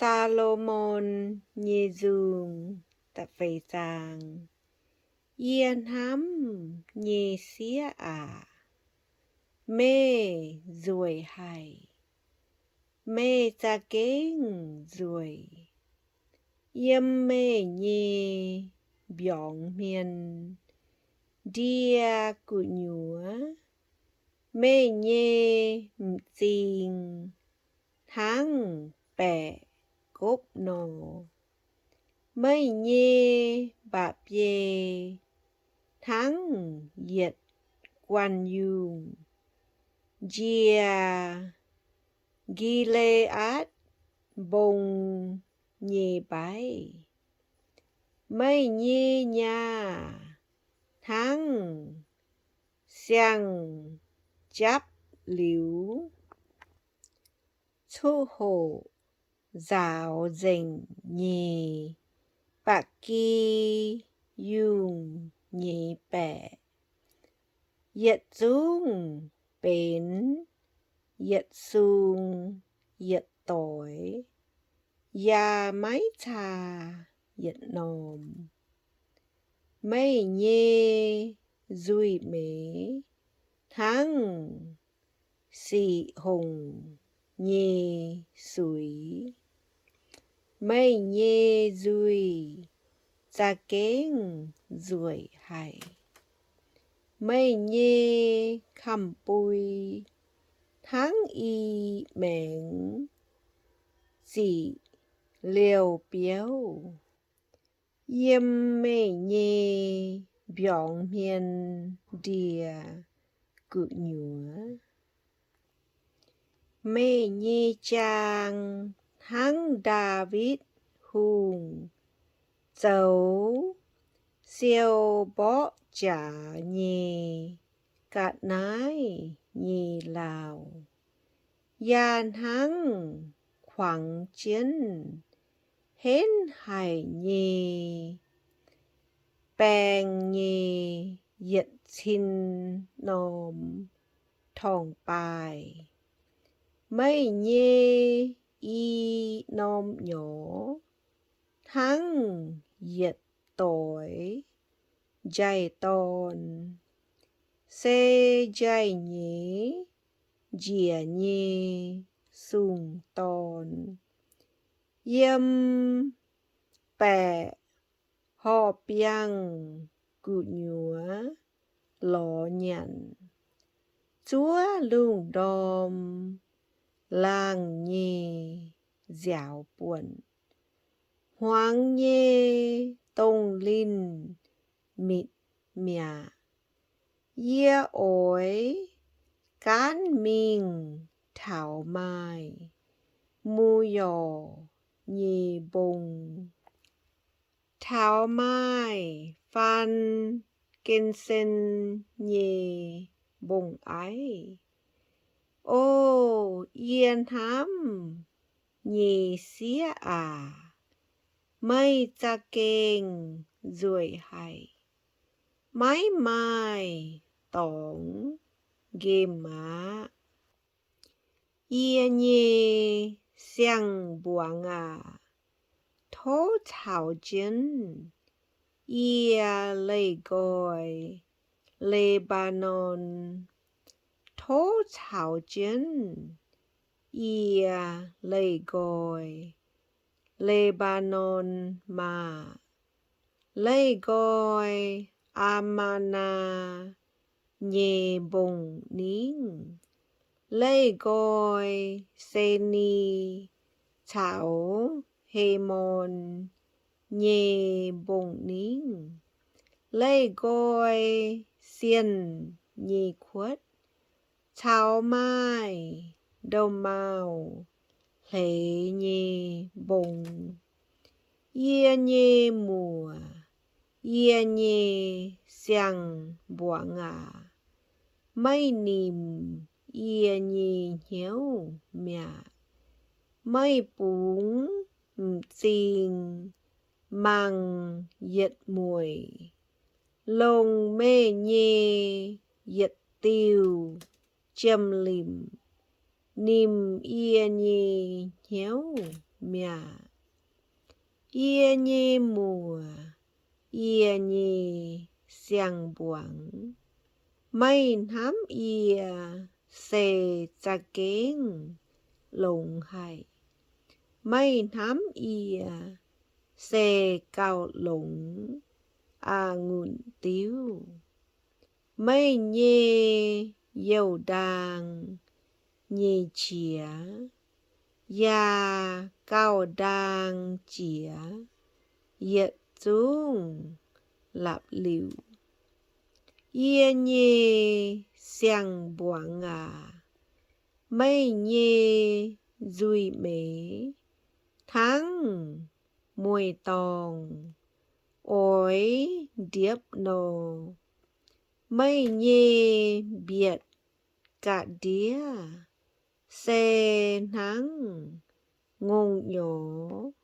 Saa^lo^morn Nyei Nzung. Da'feix zaang. Yie hnamv nyei sieqv aac, meih nzueic haic. Meih za'gengh nzueic. Yiem meih nyei mbiorngz hmien ndie gu'nyuoz, meih nyei m'zing hnangv baeqc gopv nor. Meih nyei mba'biei hnangv yietc guanh yungh, njiec Gi^le^aatc Mbong nyei mbaiv. Meih nyei nyaah hnangv siang-japv liuz, cuqv hoqc nzaaux nzengc nyei ba'gi yungh nyei baeqc. Yietc zungv benx yietc sung yietc doix, yaac maiv caa yietc norm. Meih nyei nzuih meix hnangv siqv hongc nyei suix. Meih nyei nzuih za'gengh nzueic haic. Meih nyei kamx-bui hnangv i maengx ziqc liouh biouv. Yiem meih nyei mbiorngz hmien ndie gu'nyuoz. Meih nyei jaang hnangv Ndaawitv Hungh zoux siou mborqv jaax nyei ga'naaiv nyei lauh, yaac hnangv kuangx jienv henv haic nyei baeng nyei yietc cin norm torngv-baaih. Meih nyei i norm nyorx hnangv yietc doix njaih dorn, se njaih-nyeiz njiec nyei sung-dorn. Yiem baeqc horh biangh gu'nyuoz lorz nyanc, zuov lungh ndorm laangh nyei nziaaux buonc, hmuangx nyei dongh linh mitc mi'aqv. Yie oix gaanv mingh taux maaih mu-yorc nyei mbong, taux maaih faan-gen-sen nyei mbong-aiv. O yie hnamv nyei sieqv aac, meih za'gengh nzueic haic. Maiv maaih dorngx nqemh aqv. Yie nyei siang-mbuangz aac, tov caux jienv yie leih nqoi Le^mbaa^norn. Tov caux jienv yie leih nqoi Le^mbaa^norn maah! Leih nqoi Aamaa^naa nyei mbong-ningv, leih nqoi Se^ni caux Hemon nyei mbong-ningv, leih nqoi Sienh nyei kuotv caux maaih ndou-maauh hleix nyei mbong. Yie nyei muoc, yie nyei siang-mbuangz aac, meih nimc yie nyei hnyouv mi'aqv. Meih bungx m'zing mangc yietc mueic, longc meih nyei yietc diuh jiem-limc nimc yie nyei hnyouv. mi'aqv. Yie nyei muoc, yie nyei siang-mbuangz, meih hnamv yie se za'gengh longx haic. Meih hnamv yie se gauh longx a'ngunc diuv. Meih nyei youh ndaang nyei qiex yaac gauh ndaang jiex yietc zungv lapc liuc. Yie nyei siang-mbuangz aac, meih nyei nzuih meix hnangv mueiz-dorngh oix ndiepv nor. Meih nyei mbietc ga'ndiev se hnangv ngongh nyorx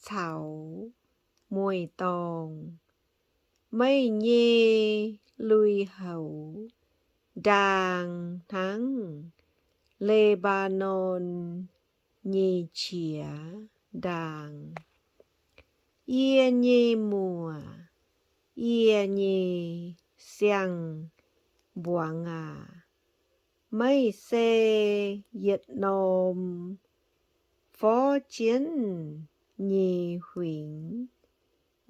caux mueiz-dorngh. Meih nyei lui-houx ndaang hnangv Le^mbaa^norn nyei qiex ndaang. Yie nyei muoc, yie nyei siang-mbuangz aac, meih se yietc norm forv jienv nyei huingx,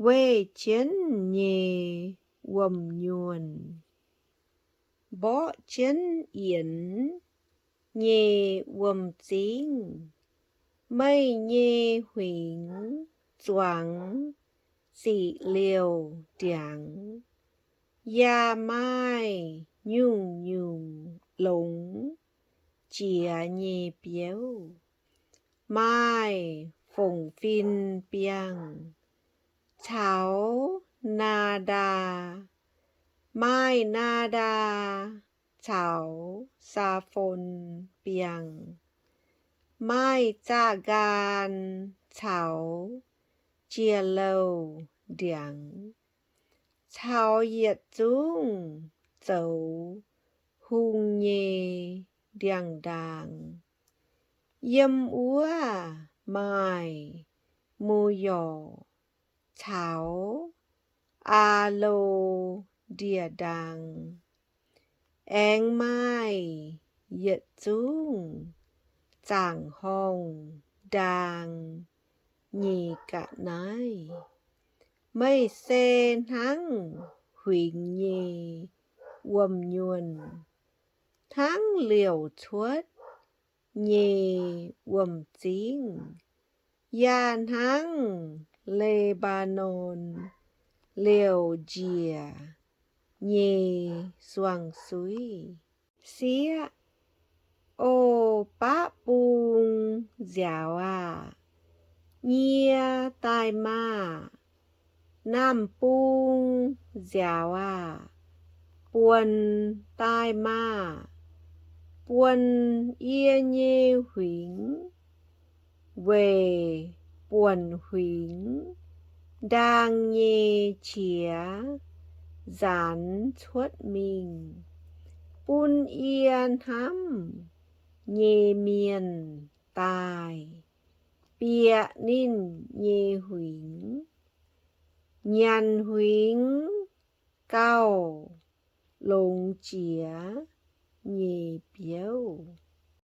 weih jienv nyei wuom-nyuonh, mborqv jienv yienx nyei wuom-zingv. Meih nyei huingx zuangx ziqc liouh ndiangx, yaac maaih nyungc-nyungc longx jiex nyei biouv, maaih fongc fin biangh caux naa^ndaa, maaih naa^ndaa caux saa^fon biangh, maaih zaah nqaan caux jiex louh ndiangx, caux yietc zungv zoux hung nyei ndiangx-ndaang. Yiem wuov maaih mu^yorc caux aa^lo ndie-ndaang. Aengx maaih yietc zungv zaangc horngh ndaang nyei ga'naaiv. Meih se hnangv huingx nyei wuom-nyuonh, hnangv liouc cuotv nyei wuom-zingv, yaac hnangv Le^mbaa^norn liouc njiec nyei suang-suiv. Sieqv, O baqv bung nziaaux aah! Nyie daaih maah! Naamh bung nziaaux aah! Buonc daaih maah! Buonc yie nyei huingx, weic buonc huingx ndaang nyei qiex nzaanx cuotv mingh, bun yie hnamv nyei mienh daaih bieqc ninh nyei huingx. Nyanc huingx gauh longx jiex nyei biouv.